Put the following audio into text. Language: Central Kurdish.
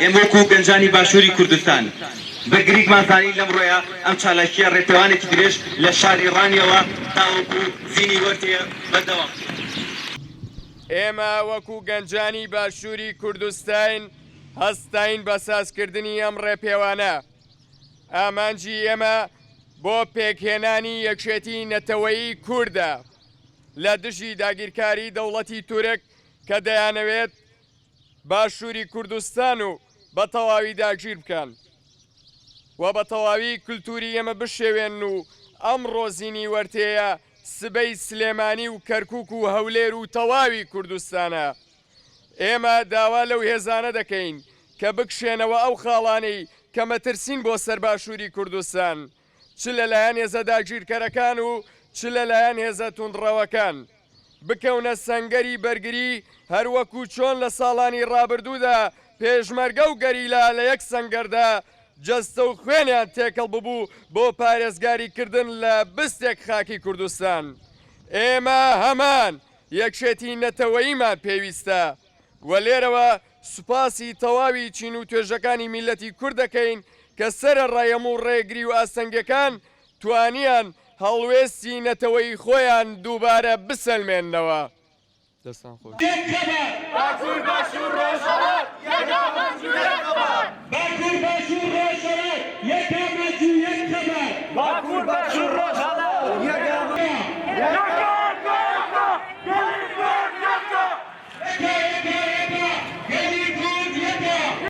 ئێمە وەکو گەنجانی باشووری کوردستان بە گریگمان زانی لەمڕۆیا ئەم چالاکییە ڕێپێوانێکی درێژ لە شاری ڕانیەوە تاوەکو زینی وەرتێ بەردەوام بکەین. ئێمە وەکو گەنجانی باشووری کوردستاین هەستاین بە سازکردنی ئەم ڕێپێوانە. ئامانجی ئێمە بۆ پێکهێنانی یەکێتی نەتەوەیی کوردە لە دژی داگیرکاری دەوڵەتی تورک کە دەیانەوێت باشووری کوردستان و بە تەواوی داگیر بکەن و بە تەواوی کلتوری ئێمە بشێوێنن و ئەمڕۆ زینی وەرتێیە سبەی سلێمانی و کەرکوک و هەولێر و تەواوی کوردستانە. ئێمە داوا لەو هێزانە دەکەین کە بکشێنەوە ئەو خاڵانەی کە مەترسین بۆ سەر باشووری کوردستان چ لەلایەن هێزە داگیرکەرەکان و چ لەلایەن هێزە توندڕەوەکان بکەونە سەنگەری بەرگری هەروەکو چۆن لە ساڵانی ڕابردوودا پێشمەرگە و گەریلا لە یەک سەنگەردا جەستە و خوێنیان تێکەڵ ببوو بۆ پارێزگاری کردن لە بستێک خاکی کوردستان ئێمە هەمان یەکێتی نەتەوەییمان پێویستە و لێرەوە سوپاسی تەواوی چین و توێژەکانی میللەتی کورد دەکەین کە سەرەڕای هەموو ڕێگری و ئاستەنگیەکان توانیان هەڵوێستی نەتەوەیی خۆیان دووبارە بسەلمێننەوە. دەستان خۆش. یەک خەبات. باکوور باشوور ڕۆژهەڵات یەک ئامانج و یەک خەبات.